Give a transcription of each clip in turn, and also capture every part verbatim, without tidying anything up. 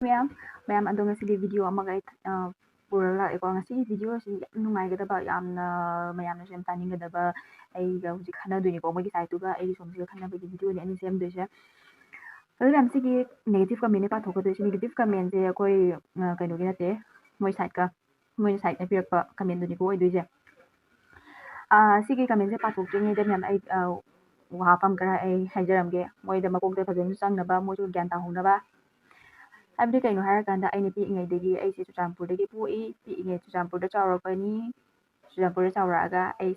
ꯃꯌꯥꯝ ꯃꯌꯥꯝ ꯑꯗꯣ, ꯉꯁꯤꯗꯤ ꯚꯤꯗꯤꯑꯣ ꯑꯃꯒ ꯑꯩ ꯄꯨꯔ ꯂꯥꯛꯑꯦꯀꯣ꯫ ꯉꯁꯤꯒꯤ ꯚꯤꯗꯤꯑꯣꯁꯤ ꯌꯥꯝ ꯅꯨꯡꯉꯥꯏꯒꯗꯕ, ꯌꯥꯝꯅ ꯃꯌꯥꯝꯅꯁꯨ ꯌꯥꯝ ꯇꯥꯅꯤꯡꯒꯗꯕ, ꯑꯩꯒ ꯍꯧꯖꯤꯛ ꯈꯟꯅꯗꯣꯏꯅꯤꯀꯣ꯫ ꯃꯣꯏꯒꯤ ꯁꯥꯏꯠꯇꯨꯒ ꯑꯩꯒꯤ ꯁꯣꯝꯁꯤꯒ ꯈꯟꯅꯕꯒꯤ ꯚꯤꯗꯤꯑꯣꯅꯤ ꯑꯩꯅ ꯁꯦꯝꯗꯣꯏꯁꯦ꯫ ꯑꯗꯨ ꯃꯌꯥꯝ, ꯁꯤꯒꯤ ꯅꯦꯒꯦꯇꯤꯞ ꯀꯃꯦꯟꯅꯦ ꯄꯥꯊꯣꯛꯀꯗꯣꯏꯁꯦ꯫ ꯅꯦꯒꯦꯇꯤꯞ ꯀꯃꯦꯟꯁꯦ ꯑꯩꯈꯣꯏ ꯀꯩꯅꯣꯒꯤ ꯅꯠꯇꯦ, ꯃꯣꯏ ꯁꯥꯏꯠꯀ ꯃꯣꯏꯅ ꯁꯥꯏꯠꯅ ꯄꯤꯔꯛꯄ ꯀꯃꯦꯟꯗꯨꯅꯤꯀꯣ ꯑꯣꯏꯗꯣꯏꯁꯦ꯫ ꯁꯤꯒꯤ ꯀꯃꯦꯟꯁꯦ ꯄꯥꯊꯣꯛꯇ꯭ꯔꯤꯉꯩꯗ ꯃꯌꯥꯝ, ꯑꯩ ꯋꯥꯐꯝ ꯈꯔ ꯑꯩ ꯍꯥꯏꯖꯔꯝꯒꯦ, ꯃꯣꯏꯗ ꯃꯀꯣꯛꯇ ꯐꯖꯅꯁꯨ ꯆꯪꯅꯕ, ꯃꯣꯏꯁꯨ ꯒ꯭ꯌꯥꯟ ꯇꯥꯍꯧꯅꯕ꯫ ꯍꯥꯏꯕꯗꯤ ꯀꯩꯅꯣ ꯍꯥꯏꯔꯀꯥꯟꯗ, ꯑꯩꯅ ꯄꯤꯛꯏꯉꯩꯗꯒꯤ, ꯑꯩꯁꯦ ꯆꯨꯔꯆꯥꯟꯄꯨꯔꯗꯒꯤ ꯄꯣꯛꯏ, ꯄꯤꯛꯏꯉꯩ ꯆꯨꯔꯆꯥꯟꯄꯨꯔꯗ ꯆꯥꯎꯔꯛꯄꯅꯤ꯫ ꯆꯨꯔꯆꯥꯟꯄꯨꯔꯗ ꯆꯥꯎꯔꯛꯑꯒ ꯑꯩ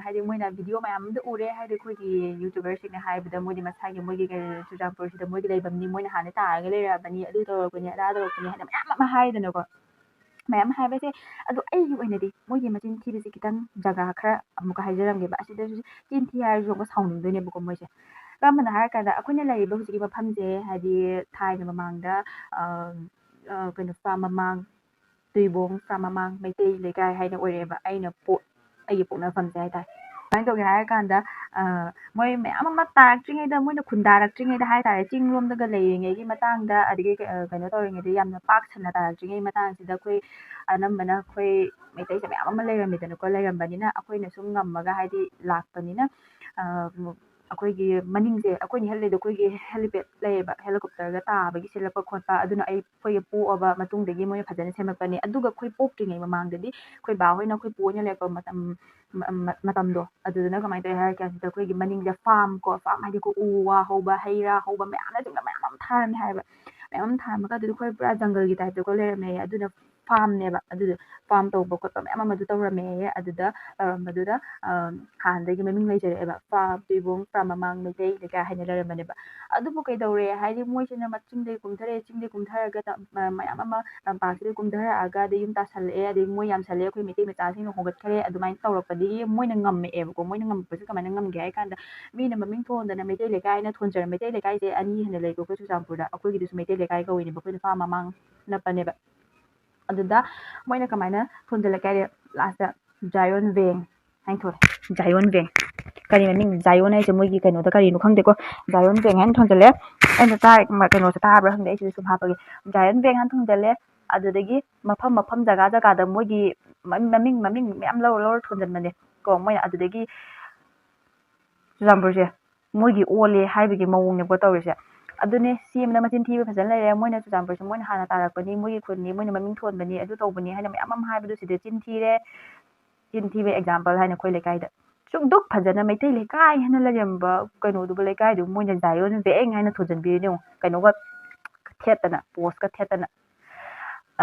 ꯍꯥꯏꯗꯤ ꯃꯣꯏꯅ ꯚꯤꯗꯤꯑꯣ ꯃꯌꯥꯝ ꯑꯃꯗ ꯎꯔꯦ, ꯍꯥꯏꯗꯤ ꯑꯩꯈꯣꯏꯒꯤ ꯌꯨꯇ꯭ꯌꯨꯕꯔꯁꯤꯡꯅ ꯍꯥꯏꯕꯗ, ꯃꯣꯏꯗꯤ ꯃꯁꯥꯒꯤ ꯃꯣꯏꯒꯤ ꯀꯩ, ꯆꯨꯔꯆꯥꯟꯄꯨꯔꯁꯤꯗ ꯃꯣꯏꯒꯤ ꯂꯩꯐꯝꯅꯤ, ꯃꯣꯏꯅ ꯍꯥꯟꯅ ꯇꯥꯔꯒ ꯂꯩꯔꯛꯑꯕꯅꯤ, ꯑꯗꯨ ꯇꯧꯔꯛꯄꯅꯤ, ꯑꯗꯥ ꯇꯧꯔꯛꯄꯅꯤ ꯍꯥꯏꯅ ꯃꯌꯥꯝ ꯑꯃ ꯍꯥꯏꯗꯅꯀꯣ꯫ ꯃꯌꯥꯝ ꯍꯥꯏꯕꯁꯦ, ꯑꯗꯣ ꯑꯩꯒꯤ ꯑꯣꯏꯅꯗꯤ ꯃꯣꯏꯒꯤ ꯃꯆꯤꯟ ꯊꯤꯕꯁꯦ ꯈꯤꯇꯪ ꯖꯒꯥ ꯈꯔ ꯑꯃꯨꯛꯀ ꯍꯥꯏꯖꯔꯝꯒꯦꯕ꯫ ꯑꯁꯤꯗꯁꯨ ꯆꯤꯟ ꯊꯤ ꯍꯥꯏꯔꯁꯨ ꯑꯃꯨꯛꯀ ꯁꯥꯎꯅꯤꯡꯗꯣꯏꯅꯦꯕꯀꯣ ꯃꯣꯏꯁꯦ꯫ ꯀꯔꯝꯕꯅꯣ ꯍꯥꯏꯔꯀꯥꯟꯗ, ꯑꯩꯈꯣꯏꯅ ꯂꯩꯔꯤꯕ ꯍꯧꯖꯤꯛꯀꯤ ꯃꯐꯝꯁꯦ, ꯍꯥꯏꯗꯤ ꯊꯥꯏꯅ ꯃꯃꯥꯡꯗ ꯀꯩꯅꯣ ꯐꯥꯝ ꯃꯃꯥꯡ, ꯇꯨꯏꯕꯣꯡ ꯐꯥꯝ ꯃꯃꯥꯡ ꯃꯩꯇꯩ ꯂꯩꯀꯥꯏ ꯍꯥꯏꯅ ꯑꯣꯏꯔꯛꯑꯦꯕ, ꯑꯩꯅ ꯄꯣꯛ ꯑꯩꯒꯤ ꯄꯣꯛꯅꯐꯝꯁꯦ ꯍꯥꯏꯇꯥꯔꯦ꯫ ꯀꯃꯥꯏꯅ ꯇꯧꯒꯦ ꯍꯥꯏꯔꯀꯥꯟꯗ, ꯃꯣꯏ ꯃꯌꯥꯝ ꯑꯃ ꯇꯥꯔꯛꯇ꯭ꯔꯤꯉꯩꯗ, ꯃꯣꯏꯅ ꯈꯨꯟꯗꯥꯔꯛꯇ꯭ꯔꯤꯉꯩꯗ ꯍꯥꯏꯇꯥꯔꯦ, ꯆꯤꯡꯂꯣꯝꯗꯒ ꯂꯩꯔꯤꯉꯩꯒꯤ ꯃꯇꯥꯡꯗ, ꯑꯗꯒꯤ ꯀꯩꯅꯣ ꯇꯧꯔꯤꯉꯩꯗ, ꯌꯥꯝꯅ ꯄꯥꯛ ꯁꯟꯅ ꯇꯥꯔꯛꯇ꯭ꯔꯤꯉꯩ ꯃꯇꯥꯡꯁꯤꯗ ꯑꯩꯈꯣꯏ ꯑꯅꯝꯕꯅ ꯑꯩꯈꯣꯏ ꯃꯩꯇꯩꯁꯦ ꯃꯌꯥꯝ ꯑꯃ ꯂꯩꯔꯝꯃꯤꯗꯅꯀꯣ꯫ ꯂꯩꯔꯝꯕꯅꯤꯅ ꯑꯩꯈꯣꯏꯅ ꯁꯨꯝ ꯉꯝꯃꯒ ꯍꯥꯏꯗꯤ ꯂꯥꯛꯄꯅꯤꯅ, ꯑꯩꯈꯣꯏꯒꯤ ꯃꯅꯤꯡꯁꯦ, ꯑꯩꯈꯣꯏꯅ ꯍꯦꯜꯂꯤꯗꯣ ꯑꯩꯈꯣꯏꯒꯤ helipad ꯂꯩꯌꯦꯕ, helicopterꯒ ꯇꯥꯕꯒꯤ ꯁꯤꯜꯂꯛꯄ ꯈꯣꯠꯄ, ꯑꯗꯨꯅ ꯑꯩ, ꯑꯩꯈꯣꯏꯒꯤ ꯄꯣꯛꯑꯕ ꯃꯇꯨꯡꯗꯒꯤ ꯃꯣꯏꯅ ꯐꯖꯅ ꯁꯦꯝꯃꯛꯄꯅꯤ꯫ ꯑꯗꯨꯒ ꯑꯩꯈꯣꯏ ꯄꯣꯛꯇ꯭ꯔꯤꯉꯩ ꯃꯃꯥꯡꯗꯗꯤ ꯑꯩꯈꯣꯏ ꯕꯥ ꯍꯣꯏꯅ ꯑꯩꯈꯣꯏ ꯄꯨ ꯍꯣꯏꯅ ꯂꯩꯔꯛꯄ ꯃꯇꯝ, ꯃ-, ꯃ-, ꯃꯇꯝꯗꯣ, ꯑꯗꯨꯗꯨꯅ ꯀꯃꯥꯏꯅ ꯇꯧꯋꯤ ꯍꯥꯏꯔ ꯀꯥꯟꯁꯤꯗ, ꯑꯩꯈꯣꯏꯒꯤ ꯃꯅꯤꯡꯗ ꯐꯥꯝ ꯀꯣ, ꯐꯥꯝ ꯍꯥꯏꯗꯤ ꯑꯩꯈꯣꯏ ꯎ ꯋꯥ ꯍꯧꯕ, ꯍꯩ ꯔꯥ ꯍꯧꯕ, ꯃꯌꯥꯝꯅꯆꯤꯡꯕ ꯃꯌꯥꯝ ꯑꯃ ꯊꯥꯔꯝꯃꯦ ꯍꯥꯏꯕ꯫ ꯃꯌꯥꯝ ꯑꯃ ꯊꯥꯔꯝꯃꯒ ꯑꯗꯨꯗꯤ ꯑꯩꯈꯣꯏ ꯄꯨꯔꯥ ꯖꯪꯒꯜꯒꯤ ꯇꯥꯏꯞꯇꯀꯣ ꯂꯩꯔꯝꯃꯦ꯫ ꯑꯗꯨꯅ ꯐꯥꯝꯅꯦꯕ꯫ ꯑꯗꯨꯗꯣ ꯐꯥꯝ ꯇꯧꯕ ꯈꯣꯠꯄ ꯃꯌꯥꯝ ꯑꯃꯁꯨ ꯇꯧꯔꯝꯃꯦ꯫ ꯑꯗꯨꯗ ꯇꯧꯔꯝꯕꯗꯨꯗ, ꯑ, ꯍꯥꯟꯅꯗꯒꯤ ꯃꯃꯤꯡ ꯂꯩꯖꯔꯛꯑꯦꯕ, ꯐꯥꯝ, ꯇꯨꯏꯕꯣꯡ ꯐꯥꯝ ꯃꯃꯥꯡ ꯃꯩꯇꯩ ꯂꯩꯀꯥꯏ ꯍꯥꯏꯅ ꯂꯩꯔꯝꯕꯅꯦꯕ꯫ ꯑꯗꯨꯕꯨ ꯀꯩꯗꯧꯔꯦ ꯍꯥꯏꯗꯤ, ꯃꯣꯏꯁꯤꯅ ꯃ-, ꯆꯤꯡꯗꯒꯤ ꯀꯨꯝꯊꯔꯛꯑꯦ, ꯆꯤꯡꯗꯒꯤ ꯀꯨꯝꯊꯔꯒ ꯇ-, ꯃ-, ꯃꯌꯥꯝ ꯑꯃ ꯇꯝꯄꯥꯛꯁꯤꯗ ꯀꯨꯝꯊꯔꯛꯑꯒ, ꯑꯗꯩ ꯌꯨꯝ ꯇꯥꯁꯜꯂꯛꯑꯦ, ꯑꯗꯩ ꯃꯣꯏ ꯌꯥꯝꯁꯜꯂꯛꯑꯦ, ꯑꯩꯈꯣꯏ ꯃꯩꯇꯩ ꯃꯆꯥꯁꯤꯡꯅ ꯍꯣꯡꯒꯠꯈ꯭ꯔꯦ, ꯑꯗꯨꯃꯥꯏꯅ ꯇꯧꯔꯛꯄꯗꯒꯤ ꯃꯣꯏꯅ ꯉꯝꯃꯛꯑꯦꯕꯀꯣ꯫ ꯃꯣꯏꯅ ꯉꯝꯃꯛꯄꯁꯦ ꯀꯃꯥꯏꯅ ꯉꯝꯒꯦ ꯍꯥꯏ ꯀꯥꯟꯗ, ꯃꯤꯅ ꯃꯃꯤꯡ ꯊꯣꯟꯗꯅ ꯃꯩꯇꯩ ꯂꯩꯀꯥꯏꯅ ꯊꯣꯟꯖꯔ-, ꯃꯩꯇꯩ ꯂꯩꯀꯥꯏꯁꯦ ꯑꯅꯤ ꯍꯦꯟꯅ ꯂꯩꯀꯣ ꯑꯩꯈꯣꯏ ꯆꯨꯔꯆꯥꯟꯄꯨꯔꯗ꯫ ꯑꯩꯈꯣꯏꯒꯤꯗꯨꯁꯨ ꯃꯩꯇꯩ ꯂꯩꯀꯥꯏ ꯀꯧꯋꯤꯅꯦꯕ, ꯑꯩꯈꯣꯏꯅ ꯐꯥꯝ ꯃꯃꯥꯡ ꯅꯞꯄꯅꯦꯕ꯫ ꯑꯗꯨꯗ ꯃꯣꯏꯅ ꯀꯃꯥꯏꯅ ꯊꯣꯟꯖꯜꯂꯛꯀꯦ ꯍꯥꯏꯗꯤ, ꯂꯥꯁꯇ ꯖꯥꯏꯑꯣꯟ ꯕꯦꯡ, ꯍꯥꯏꯅ ꯊꯣꯜꯂꯦ꯫ ꯖꯥꯏꯑꯣꯟ ꯕꯦꯡ꯫ ꯀꯔꯤ ꯃꯃꯤꯡ? ꯖꯥꯏꯑꯣꯟ ꯍꯥꯏꯁꯦ ꯃꯣꯏꯒꯤ ꯀꯩꯅꯣꯗ ꯀꯔꯤꯅꯣ ꯈꯪꯗꯦꯀꯣ꯫ ꯖꯥꯏꯑꯣꯟ ꯕꯦꯡ ꯍꯥꯏꯅ ꯊꯣꯟꯖꯜꯂꯦ꯫ ꯑꯩꯅ ꯇꯥꯏ-, ꯃ-, ꯀꯩꯅꯣꯁꯦ ꯇꯥꯕ꯭ꯔꯥ ꯈꯪꯗꯦ, ꯑꯩꯁꯤꯗ ꯁꯨꯝ ꯍꯥꯞꯄꯒꯦ꯫ ꯖꯥꯏꯑꯣꯟ ꯕꯦꯡ ꯍꯥꯏꯅ ꯊꯣꯟꯖꯜꯂꯦ꯫ ꯑꯗꯨꯗꯒꯤ ꯃꯐꯝ ꯃꯐꯝ, ꯖꯒꯥ ꯖꯒꯥꯗ ꯃꯣꯏꯒꯤ ꯃ-, ꯃꯃꯤꯡ, ꯃꯃꯤꯡ ꯃꯌꯥꯝ ꯂꯧꯔ ꯂꯧꯔ ꯊꯣꯟꯖꯟꯕꯅꯦ ꯀꯣ ꯃꯣꯏꯅ꯫ ꯑꯗꯨꯗꯒꯤ ꯆꯨꯔꯆꯥꯟꯄꯨꯔꯁꯦ ꯃꯣꯏꯒꯤ ꯑꯣꯜꯂꯦ ꯍꯥꯏꯕꯒꯤ ꯃꯑꯣꯡꯅꯦꯕꯀꯣ ꯇꯧꯔꯤꯁꯦ꯫ ꯑꯗꯨꯅꯦ, ꯁꯤ ꯑꯃꯅ ꯃꯆꯤꯟ ꯊꯤꯕ ꯐꯖꯅ ꯂꯩꯔꯦ꯫ ꯃꯣꯏꯅ ꯆꯨꯔꯆꯥꯟꯄꯨꯔꯁꯦ ꯃꯣꯏꯅ ꯍꯥꯟꯅ ꯇꯥꯔꯛꯄꯅꯤ, ꯃꯣꯏꯒꯤ ꯈꯨꯟꯅꯤ, ꯃꯣꯏꯅ ꯃꯃꯤꯡ ꯊꯣꯟꯕꯅꯤ, ꯑꯗꯨ ꯇꯧꯕꯅꯤ ꯍꯥꯏꯅ ꯃꯌꯥꯝ ꯑꯃ ꯍꯥꯏꯕꯗꯨ ꯁꯤꯗ ꯆꯤꯟ ꯊꯤꯔꯦ꯫ ꯆꯤꯟ ꯊꯤꯕ example ꯍꯥꯏꯅ ꯑꯩꯈꯣꯏ ꯂꯩꯀꯥꯏꯗ ꯁꯨꯛꯗꯨꯛ ꯐꯖꯅ ꯃꯩꯇꯩ ꯂꯩꯀꯥꯏ ꯍꯥꯏꯅ ꯂꯩꯔꯝꯕ ꯀꯩꯅꯣꯗꯨꯕꯨ, ꯂꯩꯀꯥꯏꯗꯨꯕꯨ ꯃꯣꯏꯅ ꯖꯥꯏꯑꯣꯟ ꯕꯦꯡ ꯍꯥꯏꯅ ꯊꯣꯟꯖꯟꯕꯤꯔꯤꯅꯦ ꯌꯦꯡꯉꯨ꯫ ꯀꯩꯅꯣꯒ ꯊꯦꯠꯇꯅ, ꯄꯣꯁꯀ ꯊꯦꯠꯇꯅ꯫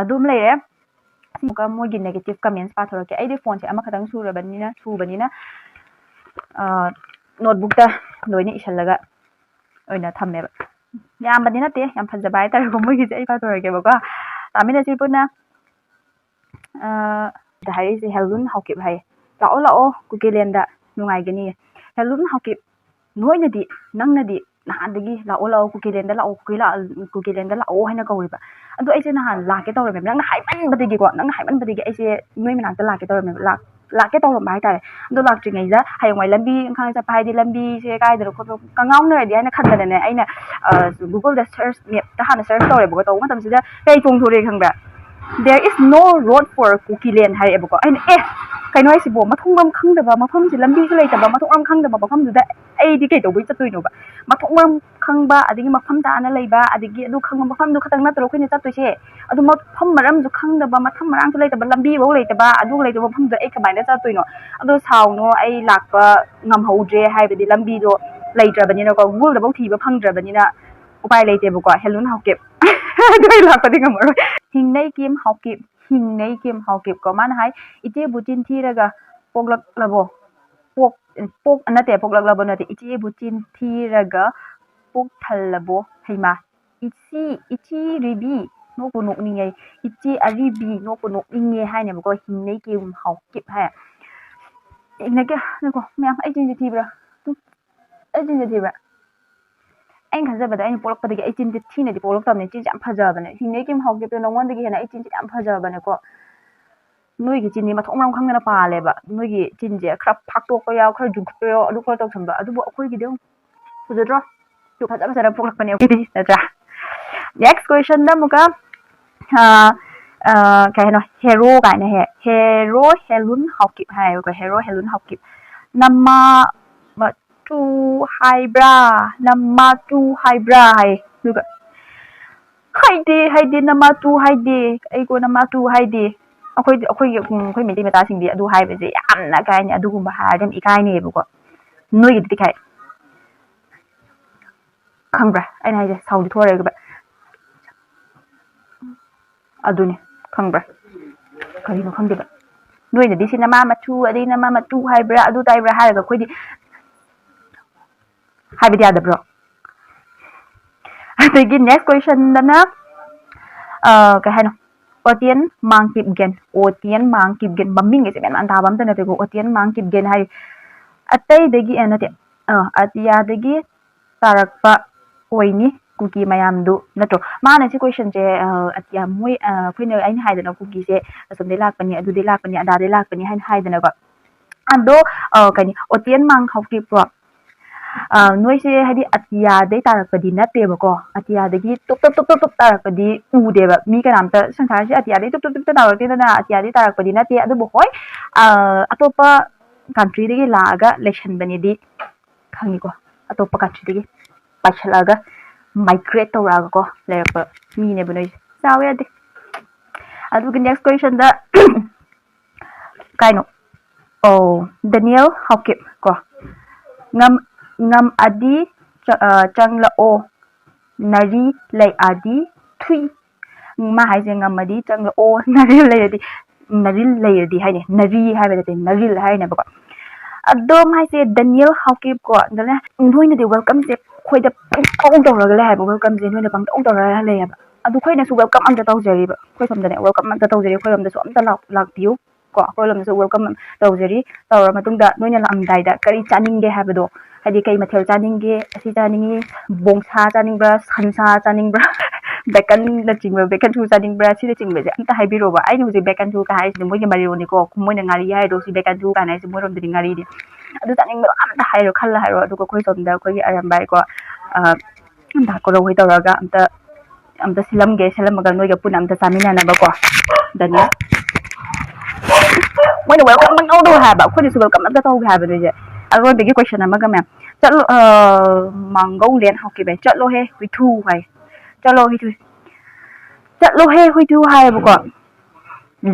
ꯑꯗꯨꯝ ꯂꯩꯔꯦ꯫ ꯑꯃꯨꯛꯀ ꯃꯣꯏꯒꯤ negative comments ꯄꯥꯊꯣꯔꯛꯀꯦ꯫ ꯑꯩꯗꯤ ꯐꯣꯟꯁꯦ ꯑꯃꯈꯛꯇꯪ ꯁꯨꯔꯕꯅꯤꯅ, ꯁꯨꯕꯅꯤꯅ, ꯑ, notebookꯇ ꯂꯣꯏꯅ ꯏꯁꯜꯂꯒ ꯑꯣꯏꯅ ꯊꯝꯃꯦꯕ꯫ ꯌꯥꯝꯕꯗꯤ ꯅꯠꯇꯦ, ꯌꯥꯝ ꯐꯖꯕ ꯍꯥꯏꯇꯥꯔꯦꯀꯣ꯫ ꯃꯣꯏꯒꯤꯁꯦ ꯑꯩ ꯄꯥꯊꯣꯔꯛꯀꯦꯕꯀꯣ꯫ ꯇꯥꯃꯤꯟꯅꯁꯤ ꯄꯨꯟꯅ꯫ ꯑ, ꯗ ꯍꯥꯏꯔꯤꯁꯦ ꯍꯦꯂꯨꯟ ꯍꯥꯎꯀꯤꯞ ꯍꯥꯏꯌꯦ꯫ "ꯂꯥꯛꯑꯣ, ꯂꯥꯛꯑꯣ, ꯀꯨꯀꯤꯂꯦꯟꯗ ꯅꯨꯡꯉꯥꯏꯒꯅꯤꯌꯦ꯫" ꯍꯦꯂꯨꯟ ꯍꯥꯎꯀꯤꯞ, ꯅꯣꯏꯅꯗꯤ, ꯅꯪꯅꯗꯤ ꯅꯍꯥꯟꯗꯒꯤ "ꯂꯥꯛꯑꯣ, ꯂꯥꯛꯑꯣ, ꯀꯨꯀꯤꯂꯦꯟꯗ ꯂꯥꯛꯑꯣ, ꯀꯨꯀꯤ ꯂꯥꯛ-, ꯀꯨꯀꯤꯂꯦꯟꯗ ꯂꯥꯛꯑꯣ" ꯍꯥꯏꯅ ꯀꯧꯔꯤꯕ꯫ ꯑꯗꯣ ꯑꯩꯁꯦ ꯅꯍꯥꯟ ꯂꯥꯛꯀꯦ ꯇꯧꯔꯝꯃꯦꯕ꯫ ꯅꯪꯅ ꯍꯥꯏꯃꯟꯕꯗꯒꯤꯀꯣ, ꯅꯪꯅ ꯍꯥꯏꯃꯟꯕꯗꯒꯤ ꯑꯩꯁꯦ ꯅꯣꯏ ꯃꯅꯥꯛꯇ ꯂꯥꯛꯀꯦ ꯇꯧꯔꯝꯃꯦꯕ꯫ ꯂꯥꯛ-, ꯂꯥꯛꯀꯦ ꯇꯧꯔꯝꯕ ꯍꯥꯏꯇꯥꯔꯦ꯫ ꯑꯗꯣ ꯂꯥꯛꯇ꯭ꯔꯤꯉꯩꯗ ꯍꯌꯦꯡꯋꯥꯏ ꯂꯝꯕꯤ ꯏꯪꯈꯥꯡ ꯆꯠꯄ ꯍꯥꯏꯗꯤ ꯂꯝꯕꯤꯁꯦ ꯀꯥꯏꯗꯅꯣ ꯈꯣꯠꯄ ꯀꯉꯥꯎꯅꯔꯗꯤ ꯍꯥꯏꯅ ꯈꯟꯗꯅꯅꯦ, ꯑꯩꯅ, ꯑ, Googleꯗ search, mapꯇ ꯍꯥꯟꯅ search ꯇꯧꯔꯦꯕꯀꯣ꯫ ꯇꯧꯕ ꯃꯇꯝꯁꯤꯗ ꯀꯩ ꯆꯣꯡꯊꯣꯔꯛꯑꯦ ꯈꯪꯕ꯭ꯔꯥ? "There is no road for Kukiland" ꯍꯥꯏꯔꯛꯑꯦꯕꯀꯣ꯫ ꯑꯩꯅ, "ꯑꯦ, ꯀꯩꯅꯣ ꯍꯥꯏꯁꯤꯕꯣ? ꯃꯊꯣꯡ ꯃꯔꯝ ꯈꯪꯗꯕ ꯃꯐꯝꯁꯤ, ꯂꯝꯕꯤꯁꯨ ꯂꯩꯇꯕ, ꯃꯊꯣꯡ ꯃꯔꯝ ꯈꯪꯗꯕ ꯃꯐꯝꯗꯨꯗ ꯑꯩꯗꯤ ꯀꯩꯗꯧꯕꯩ ꯆꯠꯇꯣꯏꯅꯣꯕ?" ꯃꯊꯣꯡ ꯃꯔꯝ ꯈꯪꯕ, ꯑꯗꯒꯤ ꯃꯐꯝ ꯆꯥꯅ ꯂꯩꯕ, ꯑꯗꯒꯤ ꯑꯗꯨ ꯈꯪꯕ ꯃꯐꯝꯗꯨ ꯈꯛꯇꯪ ꯅꯠꯇ꯭ꯔꯣ ꯑꯩꯈꯣꯏꯅ ꯆꯠꯇꯣꯏꯁꯦ? ꯑꯗꯨ ꯃꯐꯝ ꯃꯔꯝꯁꯨ ꯈꯪꯗꯕ, ꯃꯊꯝ ꯃꯔꯥꯡꯁꯨ ꯂꯩꯇꯕ, ꯂꯝꯕꯤꯐꯧ ꯂꯩꯇꯕ, ꯑꯗꯨ ꯂꯩꯇꯕ ꯃꯐꯝꯗꯨꯗ ꯑꯩ ꯀꯃꯥꯏꯅ ꯆꯠꯇꯣꯏꯅꯣ? ꯑꯗꯣ ꯁꯥꯎꯅꯣ, ꯑꯩ ꯂꯥꯛꯄ ꯉꯝꯍꯧꯗ꯭ꯔꯦ, ꯍꯥꯏꯕꯗꯤ ꯂꯝꯕꯤꯗꯣ ꯂꯩꯇ꯭ꯔꯕꯅꯤꯅꯀꯣ, Googleꯗꯐꯧ ꯊꯤꯕ ꯐꯪꯗ꯭ꯔꯕꯅꯤꯅ ꯎꯄꯥꯏ ꯂꯩꯇꯦꯕꯀꯣ꯫ ꯍꯦꯂꯨꯟ ꯍꯥꯎꯀꯤꯞ꯫ ꯑꯗꯨ ꯑꯩ ꯂꯥꯛꯄꯗꯤ ꯉꯝꯃꯔꯣꯏ꯫ ꯍꯤꯡꯅꯩ ꯀꯤꯝ ꯍꯥꯎꯀꯤꯞ, ꯍꯤꯡꯅꯩ ꯀꯤꯝ ꯍꯥꯎꯀꯤꯞ ꯀꯣ꯫ ꯃꯥꯅ ꯍꯥꯏ, "ꯏꯆꯦꯕꯨ ꯆꯤꯟ ꯊꯤꯔꯒ ꯄꯣꯛꯂꯛꯂꯕꯣ?" ꯄꯣꯛ-, ꯄꯣꯛ-, ꯅꯠꯇꯦ, ꯄꯣꯛꯂꯛꯂꯕꯣ ꯅꯠꯇꯦ, "ꯏꯆꯦꯕꯨ ꯆꯤꯟ ꯊꯤꯔꯒ ꯄꯨꯛ ꯊꯜꯂꯕꯣ?" ꯍꯩꯃꯥ, ꯏꯆꯤ, ꯏꯆꯤ ꯔꯤꯕꯤ, ꯅꯣꯛꯄꯨ ꯅꯣꯛꯅꯤꯡꯉꯦ꯫ "ꯏꯆꯤ ꯑꯔꯤꯕꯤ, ꯅꯣꯛꯄꯨ ꯅꯣꯛꯅꯤꯡꯉꯦ" ꯍꯥꯏꯅꯦꯕꯀꯣ꯫ ꯍꯤꯡꯅꯩ ꯀꯤꯝ ꯍꯥꯎꯀꯤꯞ ꯍꯥꯏ꯫ ꯍꯤꯡꯅꯩ ꯀꯤ-, ꯉꯥꯏꯈꯣ, ꯃꯌꯥꯝ, ꯑꯩ ꯆꯤꯟꯁꯦ ꯊꯤꯕ꯭ꯔꯥ? ꯎꯝ, ꯑꯩ ꯆꯤꯟꯁꯦ ꯊꯤꯕ꯭ꯔꯥ? ꯑꯩꯅ ꯈꯟꯖꯕꯗ, ꯑꯩꯅ ꯄꯣꯛꯂꯛꯄꯗꯒꯤ ꯑꯩ ꯆꯤꯟꯁꯦ ꯊꯤꯅꯗꯤ ꯄꯣꯛꯂꯛꯇꯕꯅꯦ꯫ ꯆꯤꯟꯁꯦ ꯌꯥꯝ ꯐꯖꯕꯅꯦ꯫ ꯍꯤꯡꯅꯩ ꯀꯤꯝ ꯍꯥꯎꯀꯤꯞꯇꯣ ꯅꯉꯣꯟꯗꯒꯤ ꯍꯦꯟꯅ ꯑꯩ ꯆꯤꯟꯁꯦ ꯌꯥꯝ ꯐꯖꯕꯅꯦꯀꯣ꯫ ꯅꯣꯏꯒꯤ ꯆꯤꯟꯗꯤ ꯃꯊꯣꯡ ꯃꯔꯝ ꯈꯪꯗꯅ ꯄꯥꯜꯂꯦꯕ꯫ ꯅꯣꯏꯒꯤ ꯆꯤꯟꯁꯦ ꯈꯔ ꯐꯥꯛꯇꯣꯛꯄ ꯌꯥꯎ, ꯈꯔ ꯖꯨꯝꯈꯠꯄ ꯌꯥꯎ, ꯑꯗꯨ ꯈꯔ ꯇꯧꯁꯟꯕ꯫ ꯑꯗꯨꯕꯨ ꯑꯩꯈꯣꯏꯒꯤꯗꯤ ꯑꯃꯨꯛ ꯐꯖꯗ꯭ꯔꯣ? ꯁꯨ ꯐꯖ ꯐꯖꯅ ꯄꯣꯛꯂꯛꯄꯅꯦ ꯑꯩꯈꯣꯏꯗꯤ, ꯅꯠꯇ꯭ꯔꯥ? Next questionꯗ ꯑꯃꯨꯛꯀ, ꯑ, ꯑ, ꯀꯩ ꯍꯥꯏꯅꯣ, ꯍꯦꯔꯣ ꯀꯥꯏꯅ ꯍꯦ, ꯍꯦꯔꯣ ꯍꯦꯂꯨꯟ ꯍꯥꯎꯀꯤꯞ ꯍꯥꯏꯌꯦꯕꯀꯣ, ꯍꯦꯔꯣ ꯍꯦꯂꯨꯟ ꯍꯥꯎꯀꯤꯞ꯫ ꯅꯃꯥ ꯃꯇꯨ ꯍꯥꯏꯕ꯭ꯔꯥ? ꯅꯃꯥꯇꯨ ꯍꯥꯏꯕ꯭ꯔꯥ ꯍꯥꯏ꯫ ꯑꯗꯨꯒ, "ꯍꯥꯏꯗꯦ, ꯍꯥꯏꯗꯦ, ꯅꯃꯥꯇꯨ ꯍꯥꯏꯗꯦ, ꯑꯩ ꯀꯣ ꯅꯃꯥꯇꯨ ꯍꯥꯏꯗꯦ"꯫ ꯑꯩꯈꯣꯏꯗꯤ, ꯑꯩꯈꯣꯏꯒꯤ, ꯎꯝ, ꯑꯩꯈꯣꯏ ꯃꯩꯇꯩ ꯃꯆꯥꯁꯤꯡꯗꯤ ꯑꯗꯨ ꯍꯥꯏꯕꯁꯦ ꯌꯥꯝꯅ ꯀꯩ ꯍꯥꯏꯅꯤ, ꯑꯗꯨꯒꯨꯝꯕ ꯍꯥꯏꯔꯗꯤ ꯌꯥꯝ ꯏꯀꯥꯏꯅꯩꯌꯦꯕꯀꯣ꯫ ꯅꯣꯏꯒꯤꯗꯤ ꯀꯩ ꯍꯥꯏ? ꯈꯪꯕ꯭ꯔꯥ? ꯑꯩꯅ ꯍꯥꯏꯁꯦ ꯁꯥꯎꯗꯤ ꯊꯣꯛꯑꯔꯣꯏꯒꯦꯕ꯫ ꯑꯗꯨꯅꯦ, ꯈꯪꯕ꯭ꯔꯥ? ꯀꯔꯤꯅꯣ ꯈꯪꯗꯦꯕ꯫ ꯅꯣꯏꯅꯗꯤ ꯁꯤ ꯅꯃꯥ ꯃꯇꯨ, ꯑꯗꯩ ꯅꯃꯥ ꯃꯇꯨ ꯍꯥꯏꯕ꯭ꯔꯥ, ꯑꯗꯨ ꯇꯥꯏꯕ꯭ꯔꯥ ꯍꯥꯏꯔꯒ ꯑꯩꯈꯣꯏꯗꯤ ꯍꯥꯏꯕꯗꯤ ꯌꯥꯗꯕ꯭ꯔꯣ? ꯑꯗꯒꯤ next questionꯗꯅ, ꯑ, ꯀꯩ ꯍꯥꯏꯅꯣ? ꯑꯣꯇꯤꯌꯟ ꯃꯥꯡꯀꯤꯞꯒꯦꯟ꯫ ꯑꯣꯇꯤꯌꯟ ꯃꯥꯡꯀꯤꯞꯒꯦꯟ꯫ ꯃꯃꯤꯡꯒꯁꯦ ꯃꯦꯟ ꯃꯥꯟ ꯇꯥꯕ ꯑꯝꯇ ꯅꯠꯇꯦꯀꯣ꯫ ꯑꯣꯇꯤꯌꯟ ꯃꯥꯡꯀꯤꯞꯒꯦꯟ ꯍꯥꯏ꯫ ꯑꯇꯩꯗꯒꯤ, ꯑ, ꯅꯠꯇꯦ, ꯑ, ꯑꯇꯤꯌꯥꯗꯒꯤ ꯇꯥꯔꯛꯄ ꯑꯣꯏꯅꯤ ꯀꯨꯀꯤ ꯃꯌꯥꯝꯗꯨ ꯅꯠꯇ꯭ꯔꯣ? ꯃꯥꯅ ꯁꯤ questionꯁꯦ, ꯑ, ꯑꯇꯤꯌꯥ ꯃꯣꯏ, ꯑ, ꯑꯩꯈꯣꯏꯅ, ꯑꯩꯅ ꯍꯥꯏꯗꯅ ꯀꯨꯀꯤꯁꯦ ꯑꯁꯣꯝꯗꯩ ꯂꯥꯛꯄꯅꯤ, ꯑꯗꯨꯗꯩ ꯂꯥꯛꯄꯅꯤ, ꯑꯗꯥꯗꯩ ꯂꯥꯛꯄꯅꯤ ꯍꯥꯏꯅ ꯍꯥꯏꯗꯅꯀꯣ꯫ ꯑꯗꯣ, ꯑ, ꯀꯩꯅꯤ, ꯑꯣꯇꯤꯌꯟ ꯃꯥꯡ ꯍꯥꯎꯀꯤꯞꯀꯣ꯫ ꯑ, ꯅꯣꯏꯁꯦ ꯍꯥꯏꯗꯤ ꯑꯇꯤꯌꯥꯗꯩ ꯇꯥꯔꯛꯄꯗꯤ ꯅꯠꯇꯦꯕꯀꯣ꯫ ꯑꯇꯤꯌꯥꯗꯒꯤ ꯇꯨꯞ ꯇꯨꯞ ꯇꯨꯞ ꯇꯨꯞ ꯇꯨꯞ ꯇꯥꯔꯛꯄꯗꯤ ꯎꯗꯦꯕ꯫ ꯃꯤ ꯀꯅꯥꯝꯇ ꯁꯪꯁꯥꯔꯁꯦ ꯑꯇꯤꯌꯥꯗꯩ ꯇꯨꯞ ꯇꯨꯞ ꯇꯨꯞ ꯇꯨꯞ ꯇꯥꯔꯛꯇꯦꯗꯅ꯫ ꯑꯇꯤꯌꯥꯗꯩ ꯇꯥꯔꯛꯄꯗꯤ ꯅꯠꯇꯦ꯫ ꯑꯗꯨꯕꯨ ꯍꯣꯏ, ꯑ, ꯑꯇꯣꯞꯄ countryꯗꯒꯤ ꯂꯥꯛꯑꯒ ꯂꯩꯁꯟꯕꯅꯤꯗꯤ ꯈꯪꯉꯤꯀꯣ꯫ ꯑꯇꯣꯞꯄ countryꯗꯒꯤ ꯄꯥꯏꯁꯜꯂꯛꯑꯒ migrate ꯇꯧꯔꯛꯑꯒꯀꯣ ꯂꯩꯔꯛꯄ ꯃꯤꯅꯦꯕ ꯅꯣꯏꯁꯦ꯫ ꯆꯥꯎ ꯌꯥꯗꯦ꯫ ꯑꯗꯨꯒ next questionꯗ ꯀꯥꯏꯅꯣ? ꯑꯣ, ꯗꯦꯅꯤꯌꯦꯜ ꯍꯥꯎꯀꯤꯞ ꯀꯣ꯫ "ꯉꯝ-, ꯉꯝ ꯑꯗꯤ ꯆ-, ꯑ, ꯆꯪꯂꯛꯑꯣ, ꯅꯔꯤ ꯂꯩ ꯑꯗꯤ ꯊꯨꯏ"꯫ ꯃꯥ ꯍꯥꯏꯁꯦ ꯉꯝꯃꯗꯤ ꯆꯪꯂꯛꯑꯣ, ꯅꯔꯤꯜ ꯂꯩꯔꯗꯤ, ꯅꯔꯤꯜ ꯂꯩꯔꯗꯤ ꯍꯥꯏꯅꯦ, ꯅꯔꯤ ꯍꯥꯏꯕ ꯅꯠꯇꯦ, ꯅꯔꯤꯜ ꯍꯥꯏꯅꯦꯕꯀꯣ꯫ ꯑꯗꯣ ꯃꯥ ꯍꯥꯏꯁꯦ ꯗꯦꯅꯤꯌꯦꯜ ꯍꯥꯎꯀꯤꯞ ꯀꯣ, ꯑꯗꯨꯅ ꯅꯣꯏꯅꯗꯤ welcomeꯁꯦ ꯑꯩꯈꯣꯏꯗ ꯄꯪꯇꯧ ꯇꯧꯔꯒ ꯂꯩ ꯍꯥꯏꯕ, welcomeꯁꯦ ꯅꯣꯏꯅ ꯄꯪꯇꯧ ꯇꯧꯔꯒ ꯂꯩ ꯍꯥꯏꯕ꯫ ꯑꯗꯨ ꯑꯩꯈꯣꯏꯅꯁꯨ welcome ꯑꯝꯇ ꯇꯧꯖꯔꯤꯕ, ꯑꯩꯈꯣꯏ ꯁꯣꯝꯗꯅꯦ welcome ꯑꯝꯇ ꯇꯧꯖꯔꯤ, ꯑꯩꯈꯣꯏꯔꯣꯝꯗꯁꯨ ꯑꯝꯇ ꯂꯥꯛ-, ꯂꯥꯛꯄꯤꯌꯨ ꯀꯣ, ꯑꯩꯈꯣꯏꯔꯣꯝꯗꯁꯨ welcome ꯇꯧꯖꯔꯤ꯫ ꯇꯧꯔ ꯃꯇꯨꯡꯗ ꯅꯣꯏꯅ ꯂꯥꯛꯑꯝꯗꯥꯏꯗ ꯀꯔꯤ ꯆꯥꯅꯤꯡꯒꯦ ꯍꯥꯏꯕꯗꯣ, ꯍꯥꯏꯗꯤ ꯀꯩ ꯃꯊꯦꯜ ꯆꯥꯅꯤꯡꯒꯦ, ꯑꯁꯤ ꯆꯥꯅꯤꯡꯉꯤ, ꯕꯣꯡꯁꯥ ꯆꯥꯅꯤꯡꯕ꯭ꯔꯥ, ꯁꯟꯁꯥ ꯆꯥꯅꯤꯡꯕ꯭ꯔꯥ, ꯕꯦꯀꯟꯅꯆꯤꯡꯕ, ꯕꯦꯀꯟ ꯁꯨ ꯆꯥꯅꯤꯡꯕ꯭ꯔꯥ? ꯁꯤꯅꯆꯤꯡꯕꯁꯦ ꯑꯝꯇ ꯍꯥꯏꯕꯤꯔꯣꯕ꯫ ꯑꯩꯅ ꯍꯧꯖꯤꯛ ꯕꯦꯀꯟ ꯁꯨ ꯀ ꯍꯥꯏꯁꯤꯗꯤ ꯃꯣꯏꯒꯤ ꯃꯔꯤꯔꯣꯅꯤꯀꯣ, ꯃꯣꯏꯅ ꯉꯥꯔꯤ ꯍꯥꯏꯗꯣ, ꯁꯤ ꯕꯦꯀꯟ ꯁꯨ ꯀꯥꯏꯅ ꯍꯥꯏꯁꯦ ꯃꯣꯏꯔꯣꯝꯗꯗꯤ ꯉꯥꯔꯤꯅꯤ꯫ ꯑꯗꯨ ꯆꯥꯅꯤꯡꯕꯗꯣ ꯑꯝꯇ ꯍꯥꯏꯔꯣ, ꯈꯜꯂ ꯍꯥꯏꯔꯣ꯫ ꯑꯗꯨꯒ ꯑꯩꯈꯣꯏ ꯁꯣꯝꯗ ꯑꯩꯈꯣꯏꯒꯤ ꯑꯔꯝꯕꯥꯏꯀꯣ, ꯑ, ꯗꯥ ꯀꯣꯔꯧ ꯍꯣꯏ ꯇꯧꯔꯒ ꯑꯝꯇ, ꯑꯝꯇ ꯁꯤꯜꯂꯝꯒꯦ, ꯁꯤꯜꯂꯝꯃꯒ ꯅꯣꯏꯒ ꯄꯨꯟꯅ ꯑꯝꯇ ꯆꯥꯃꯤꯟꯅꯅꯕꯀꯣ꯫ ꯑꯗꯅꯦ ꯃꯣꯏꯅ welcome ꯑꯃ ꯇꯧ ꯍꯥꯏꯕ, ꯑꯩꯈꯣꯏꯅꯁꯨ welcome ꯑꯝꯇ ꯇꯧꯒꯦ ꯍꯥꯏꯕ ꯅꯣꯏꯁꯦ꯫ ꯑꯔꯣꯏꯕꯒꯤ question ꯑꯃꯒ, ꯃꯦꯝ, ꯆꯠꯂꯣ, ꯑ, ꯃꯥꯡꯒꯧꯂꯦꯟ ꯍꯥꯎꯈꯤꯕꯩ, "ꯆꯠꯂꯣꯍꯦ ꯍꯨꯏꯊꯨ" ꯍꯥꯏ, "ꯆꯠꯂꯣ ꯍꯨꯏꯊꯨ, ꯆꯠꯂꯣꯍꯦ ꯍꯨꯏꯊꯨ" ꯍꯥꯏꯌꯦꯕꯀꯣ,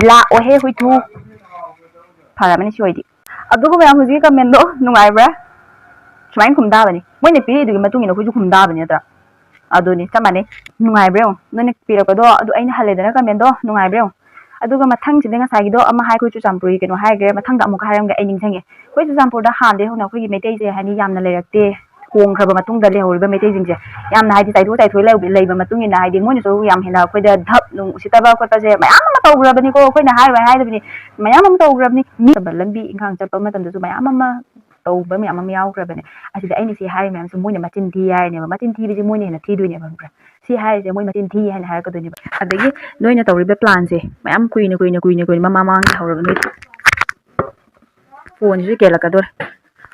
"ꯂꯥꯛꯑꯣꯍꯦ ꯍꯨꯏꯊꯨ"꯫ ꯐꯔꯕꯅꯤ ꯁꯤ ꯑꯣꯏꯗꯤ꯫ ꯑꯗꯨꯒ ꯃꯌꯥꯝ ꯍꯧꯖꯤꯛꯀꯤ comment ꯗꯣ ꯅꯨꯡꯉꯥꯏꯕ꯭ꯔꯥ? ꯁꯨꯃꯥꯏꯅ ꯈꯨꯝ ꯇꯥꯕꯅꯤ, ꯃꯣꯏꯅ ꯄꯤꯔꯛꯏꯗꯨꯒꯤ ꯃꯇꯨꯡ ꯏꯟꯅ ꯑꯩꯈꯣꯏꯁꯨ ꯈꯨꯝ ꯇꯥꯕꯅꯤ ꯅꯠꯇ꯭ꯔꯥ? ꯑꯗꯨꯅꯤ, ꯆꯞ ꯃꯥꯟꯅꯩ꯫ ꯅꯨꯡꯉꯥꯏꯕ꯭ꯔꯥ ꯌꯦꯡꯉꯣ, ꯅꯣꯏꯅ ꯄꯤꯔꯛꯄꯗꯣ, ꯑꯗꯨ ꯑꯩꯅ ꯍꯜꯂꯦꯗꯅ comment ꯗꯣ, ꯅꯨꯡꯉꯥꯏꯕ꯭ꯔꯥ ꯌꯦꯡꯉꯣ꯫ ꯑꯗꯨꯒ ꯃꯊꯪꯁꯤꯗ ꯉꯁꯥꯏꯒꯤꯗꯣ ꯑꯃ ꯍꯥꯏ, ꯑꯩꯈꯣꯏ ꯆꯨꯔꯆꯥꯟꯄꯨꯔꯒꯤ ꯀꯩꯅꯣ ꯍꯥꯏꯈ꯭ꯔꯦ, ꯃꯊꯪꯗ ꯑꯃꯨꯛꯀ ꯍꯥꯏꯔꯝꯒꯦ, ꯑꯩ ꯅꯤꯡꯁꯤꯡꯉꯦ꯫ ꯑꯩꯈꯣꯏ ꯆꯨꯔꯆꯥꯟꯄꯨꯔꯗ ꯍꯥꯟꯅꯗꯩ ꯍꯧꯅ ꯑꯩꯈꯣꯏꯒꯤ ꯃꯩꯇꯩꯁꯦ ꯍꯥꯏꯗꯤ ꯌꯥꯝꯅ ꯂꯩꯔꯛꯇꯦ, ꯍꯣꯡꯈ꯭ꯔꯕ ꯃꯇꯨꯡꯗ ꯂꯩꯍꯧꯔꯤꯕ ꯃꯩꯇꯩꯁꯤꯡꯁꯦ ꯌꯥꯝꯅ ꯍꯥꯏꯗꯤ ꯆꯥꯏꯊꯣꯛ ꯆꯥꯏꯊꯣꯛ ꯂꯩ-, ꯂꯩꯕ ꯃꯇꯨꯡ ꯏꯟꯅ ꯍꯥꯏꯗꯤ ꯃꯣꯏꯅꯁꯨ ꯌꯥꯝ ꯍꯦꯟꯅ ꯑꯩꯈꯣꯏꯗ ꯙꯞ ꯅꯨꯡ ꯎꯁꯤꯠꯇꯕ ꯈꯣꯠꯄꯁꯦ ꯃꯌꯥꯝ ꯑꯃ ꯇꯧꯈ꯭ꯔꯕꯅꯤꯀꯣ, ꯑꯩꯈꯣꯏꯅ ꯍꯥꯏꯔꯣꯏ ꯍꯥꯏꯗꯕꯅꯤ, ꯃꯌꯥꯝ ꯑꯃ ꯇꯧꯈ꯭ꯔꯕꯅꯤ꯫ ꯃꯤ ꯂꯝꯕꯤ ꯏꯪꯈꯥꯡ ꯆꯠꯄ ꯃꯇꯝꯗꯁꯨ ꯃꯌꯥꯝ ꯑꯃ ꯇꯧꯕ ꯃꯌꯥꯝ ꯑꯃ ꯌꯥꯎꯈ꯭ꯔꯕꯅꯦ꯫ ꯑꯁꯤꯗ ꯑꯩꯅ ꯁꯤ ꯍꯥꯏꯔꯤ ꯃꯌꯥꯝꯁꯦ ꯃꯣꯏꯅ ꯃꯆꯤꯟ ꯊꯤ ꯍꯥꯏꯔꯤꯅꯦꯕ, ꯃꯆꯤꯟ ꯊꯤꯕꯁꯦ ꯃꯣꯏꯅ ꯍꯦꯟꯅ ꯊꯤꯗꯣꯏꯅꯦꯕ, ꯈꯪꯕ꯭ꯔꯥ? ꯁꯤ ꯍꯥꯏꯔꯤꯁꯦ ꯃꯣꯏ ꯃꯆꯤꯟ ꯊꯤ ꯍꯥꯏꯅ ꯍꯥꯏꯔꯛꯀꯗꯣꯏꯅꯦꯕ꯫ ꯑꯗꯒꯤ ꯅꯣꯏꯅ ꯇꯧꯔꯤꯕ plan ꯁꯦ ꯃꯌꯥꯝ ꯀꯨꯏꯅ, ꯀꯨꯏꯅ, ꯀꯨꯏꯅ, ꯀꯨꯏꯅ ꯃꯃꯥꯡ ꯃꯃꯥꯡꯗꯒꯤ ꯍꯧꯔꯕ ꯅꯣꯏ phone ꯁꯤꯁꯨ ꯀꯦꯜꯂꯛꯀꯗꯣꯔꯦ,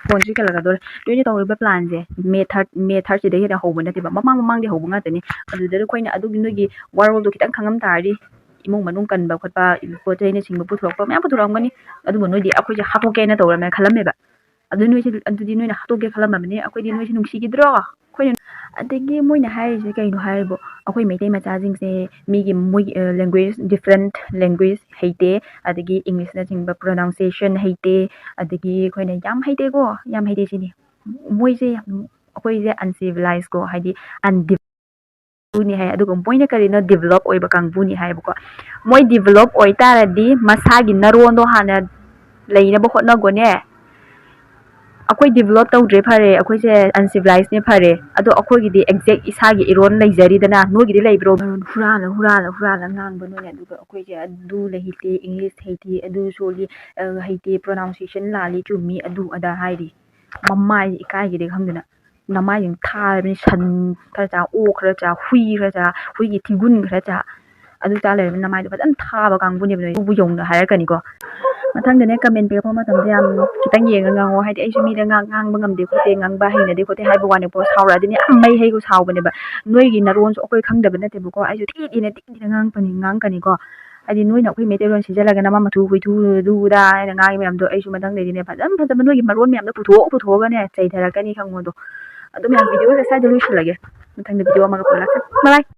phone ꯁꯤꯁꯨ ꯀꯦꯜꯂꯛꯀꯗꯣꯔꯦ꯫ ꯅꯣꯏꯅ ꯇꯧꯔꯤꯕ plan ꯁꯦ May third, May third ꯁꯤꯗꯒꯤ ꯍꯦꯟꯅ ꯍꯧꯕ ꯅꯠꯇꯦꯕ, ꯃꯃꯥꯡ ꯃꯃꯥꯡꯗꯒꯤ ꯍꯧꯕ ꯉꯥꯛꯇꯅꯤ꯫ ꯑꯗꯨꯗ ꯑꯩꯈꯣꯏꯅ ꯑꯗꯨꯒꯤ ꯅꯣꯏꯒꯤ ꯋꯥꯔꯣꯜꯗꯣ ꯈꯤꯇꯪ ꯈꯪꯉꯝ ꯇꯥꯔꯗꯤ, ꯏꯃꯨꯡ ꯃꯅꯨꯡ ꯀꯟꯕ ꯈꯣꯠꯄ, ꯄꯣꯠ ꯆꯩꯅꯆꯤꯡꯕ ꯄꯨꯊꯣꯔꯛꯄ ꯃꯌꯥꯝ ꯄꯨꯊꯣꯔꯛꯑꯝꯒꯅꯤ꯫ ꯑꯗꯨꯕꯨ ꯅꯣꯏꯗꯤ ꯑꯩꯈꯣꯏꯁꯦ ꯍꯥꯠꯇꯣꯛꯀꯦꯅ ꯇꯧꯔꯝꯃꯦ ꯈꯜꯂꯝꯃꯦꯕ꯫ ꯑꯗꯨ ꯅꯣꯏꯁꯦ, ꯑꯗꯨꯗꯤ ꯅꯣꯏꯅ ꯍꯥꯠꯇꯣꯛꯀꯦ ꯈꯜꯂꯝꯃꯕꯅꯤ, ꯑꯩꯈꯣꯏꯗꯤ ꯅꯣꯏꯁꯦ ꯅꯨꯡꯁꯤꯈꯤꯗ꯭ꯔꯣ? ꯑꯩꯈꯣꯏꯅ, ꯑꯗꯒꯤ ꯃꯣꯏꯅ ꯍꯥꯏꯔꯤꯁꯦ ꯀꯩꯅꯣ ꯍꯥꯏꯔꯤꯕꯣ, ꯑꯩꯈꯣꯏ ꯃꯩꯇꯩ ꯃꯆꯥꯁꯤꯡꯁꯦ ꯃꯤꯒꯤ, ꯃꯣꯏꯒꯤ, ꯑ, language, different language ꯍꯩꯇꯦ, ꯑꯗꯒꯤ English ꯅꯆꯤꯡꯕ pronunciation ꯍꯩꯇꯦ, ꯑꯗꯒꯤ ꯑꯩꯈꯣꯏꯅ ꯌꯥꯝ ꯍꯩꯇꯦꯀꯣ, ꯌꯥꯝ ꯍꯩꯇꯦ ꯁꯤꯅꯤ꯫ ꯃꯣꯏꯁꯦ ꯌꯥꯝ, ꯑꯩꯈꯣꯏꯁꯦ uncivilized ꯀꯣ, ꯍꯥꯏꯗꯤ undi-, ꯅꯤ ꯍꯥꯏ꯫ ꯑꯗꯨꯒ ꯃꯣꯏꯅ ꯀꯔꯤꯅꯣ, develop ꯑꯣꯏꯕ ꯀꯥꯡꯕꯨꯅꯤ ꯍꯥꯏꯕꯀꯣ꯫ ꯃꯣꯏ develop ꯑꯣꯏ ꯇꯥꯔꯗꯤ ꯃꯁꯥꯒꯤ ꯅꯔꯣꯟꯗꯣ ꯍꯥꯟꯅ ꯂꯩꯅꯕ ꯍꯣꯠꯅꯒꯣꯅꯦ꯫ ꯑꯩꯈꯣꯏ develop ꯇꯧꯗ꯭ꯔꯦ ꯐꯔꯦ, ꯑꯩꯈꯣꯏꯁꯦ uncivilized ꯅꯦ ꯐꯔꯦ, ꯑꯗꯣ ꯑꯩꯈꯣꯏꯒꯤꯗꯤ exact ꯏꯁꯥꯒꯤ ꯏꯔꯣꯟ ꯂꯩꯖꯔꯤꯗꯅ, ꯅꯣꯏꯒꯤꯗꯤ ꯂꯩꯕ꯭ꯔꯣ? ꯍꯨꯔꯥꯜꯂ, ꯍꯨꯔꯥꯜꯂ, ꯍꯨꯔꯥꯜꯂ ꯉꯥꯡꯕ ꯅꯣꯏꯅ, ꯑꯗꯨꯒ ꯑꯩꯈꯣꯏꯁꯦ ꯑꯗꯨ ꯂꯩ ꯍꯩꯇꯦ, English ꯍꯩꯇꯦ, ꯑꯗꯨ ꯁꯣꯜꯂꯤ, ꯑ, ꯍꯩꯇꯦ, pronunciation ꯂꯥꯜꯂꯤ, ꯆꯨꯝꯃꯤ, ꯑꯗꯨ ꯑꯗꯥ ꯍꯥꯏꯔꯤ꯫ ꯃꯃꯥꯏ ꯏꯀꯥꯏꯒꯤꯗꯦ ꯈꯪꯗꯅ꯫ ꯅꯃꯥꯏꯁꯤꯡ ꯊꯥꯔꯕꯅꯤ꯫ ꯁꯟ ꯈꯔ ꯆꯥ, ꯑꯣꯛ ꯈꯔ ꯆꯥ, ꯍꯨꯏ ꯈꯔ ꯆꯥ, ꯍꯨꯏꯒꯤ ꯊꯤꯒꯨꯟ ꯈꯔ ꯆꯥ, ꯑꯗꯨ ꯆꯥ ꯂꯩꯔꯕꯅꯤ꯫ ꯅꯃꯥꯏꯗꯣ ꯐꯖꯅ ꯊꯥꯕ ꯀꯥꯡꯕꯨꯅꯦꯕ ꯅꯣꯏ꯫ ꯑꯗꯨꯕꯨ ꯌꯧꯅ ꯍꯥꯏꯔꯛꯀꯅꯤꯀꯣ꯫ ꯃꯊꯪꯗꯅꯦ comment ꯄꯤꯔꯛꯄ ꯃꯇꯝꯗ ꯌꯥꯝ ꯈꯤꯇꯪ ꯌꯦꯡꯉ ꯉꯥꯡꯉꯣ꯫ ꯍꯥꯏꯗꯤ ꯑꯩꯁꯨ ꯃꯤꯗ ꯉꯥꯡ-, ꯉꯥꯡꯕ ꯉꯝꯗꯦ ꯈꯣꯠꯇꯦ, ꯉꯥꯡꯕ ꯍꯩꯅꯗꯦ ꯈꯣꯠꯇꯦ ꯍꯥꯏꯕ ꯋꯥꯅꯤꯀꯣ꯫ ꯁꯥꯎꯔꯛꯑꯗꯤꯅꯦ ꯌꯥꯝ ꯃꯩ ꯍꯩꯒ ꯁꯥꯎꯕꯅꯦꯕ꯫ ꯅꯣꯏꯒꯤ ꯅꯔꯣꯟꯁꯨ ꯑꯩꯈꯣꯏ ꯈꯪꯗꯕ ꯅꯠꯇꯦꯕꯀꯣ꯫ ꯑꯩꯁꯨ ꯊꯤ ꯊꯤꯅ ꯊꯤ ꯊꯤꯅ ꯉꯥꯡꯉꯛꯄꯅꯤ, ꯉꯥꯡꯉꯛꯀꯅꯤꯀꯣ꯫ ꯍꯥꯏꯗꯤ ꯅꯣꯏꯅ ꯑꯩꯈꯣꯏ ꯃꯩꯇꯩꯂꯣꯟ ꯁꯤꯖꯜꯂꯒ ꯅꯃꯥ ꯃꯊꯨ ꯍꯨꯏꯊꯨ ꯑꯗꯨ ꯑꯗꯥ ꯍꯥꯏꯅ ꯉꯥꯡꯉꯤ ꯃꯌꯥꯝꯗꯣ ꯑꯩꯁꯨ ꯃꯊꯪꯗꯩꯗꯤꯅꯦ ꯐꯖꯅ ꯐꯖꯕ ꯅꯣꯏꯒꯤ ꯃꯔꯣꯟ ꯃꯌꯥꯝꯗꯣ ꯄꯨꯊꯣꯛ ꯄꯨꯊꯣꯛꯑꯒꯅꯦ ꯆꯩꯊꯔꯛꯀꯅꯤ ꯈꯪꯉꯣꯗꯣ꯫ ꯑꯗꯨ ꯃꯌꯥꯝ videoꯁꯦ ꯁ꯭ꯋꯥꯏꯗ ꯂꯣꯏꯁꯤꯜꯂꯒꯦ꯫ ꯃꯊꯪꯗ video ꯑꯃꯒ ꯄꯨꯂꯥꯛꯀꯦ꯫ Bye bye꯫